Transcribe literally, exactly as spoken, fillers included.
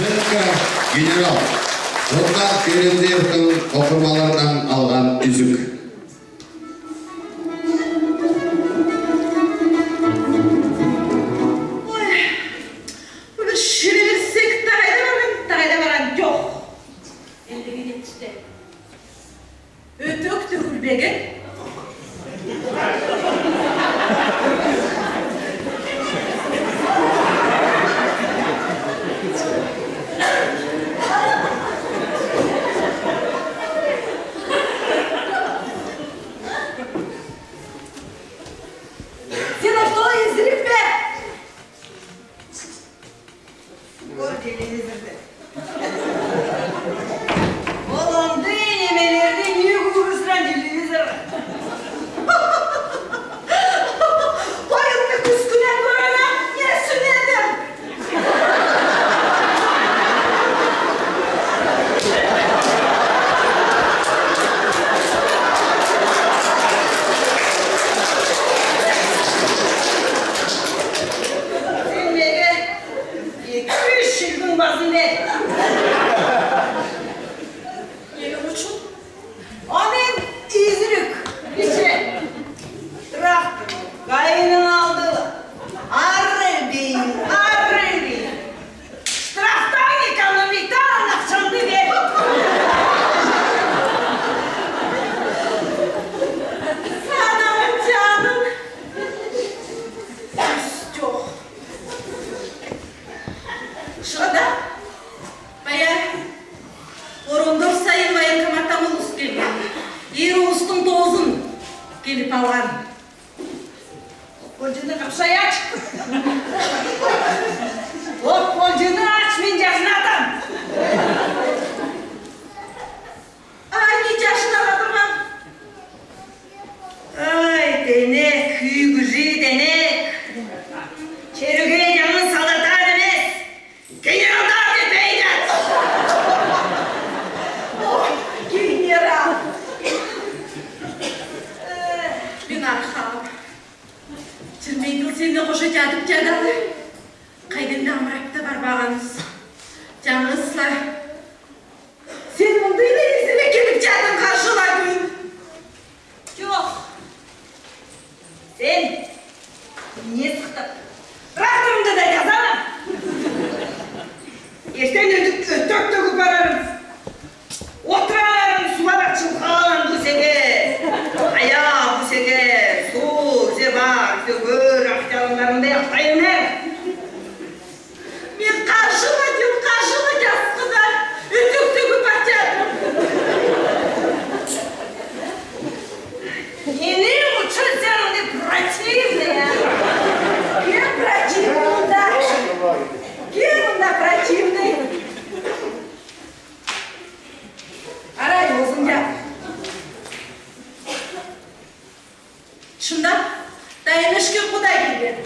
Генерал. Отар Терентьевтің оқырманларынан алған үзік. Ой, муны шіріберсек, тағай да барған, тағай да барған, чох. Ендігі не түсті? Өтек төгілбеген. Сен ортола изирик пе? Көр телевизорды. Ол ондый немелерди не куйгысыран телевизор. Кой, ынды кӱскінен кӧрем, не сүнедім. Сен меге Eki-üç yıldıñ basında. Nege uçup? Amen izirük, biçe. Traktor, gayınıñ aldı. Arrı biy, arrı biy. Штрафтан экономить, aqçañdı ber. Sana canım. Söz çoq. Şurada baya он dört sayın военкоматта мулыс kelgen. Er ulustıñ tozın kelip alǵan. Ot-polcını qapsay aç. Ot-polcını aç, men cazınatam. Ay, ne cazına atırman. Ay, denek, küügüji denek. Çerige yañız soldatlar emes, generallar dep aytat. Oh, general. Eh, men arqaam. Jigirma eki yıl senne qoşa jatıp jadalı. Qaydan da amırap ta barmaǵanbız. Jañızsıla. Sen mınday da esime kelip jatıñ qarjıla kún. Joq. Sen ne sıqtıq? Traktorımdı da jazanam. Erteń ötük, ötük tögip bararım. Otıralarım, suwada çılqalan búsege. Aya búsege, suw, zebaq, zógir, aq jalınlarıñday aqtayınar. Men qarjıma dep, qarjıma jasqına ötük tögip barjatırman. Menim uçun sen onday противный, а? Kim противный mında? Kim mında противный? Ara, özüñ jat. Шындап, дайын ишке Quday kelgen.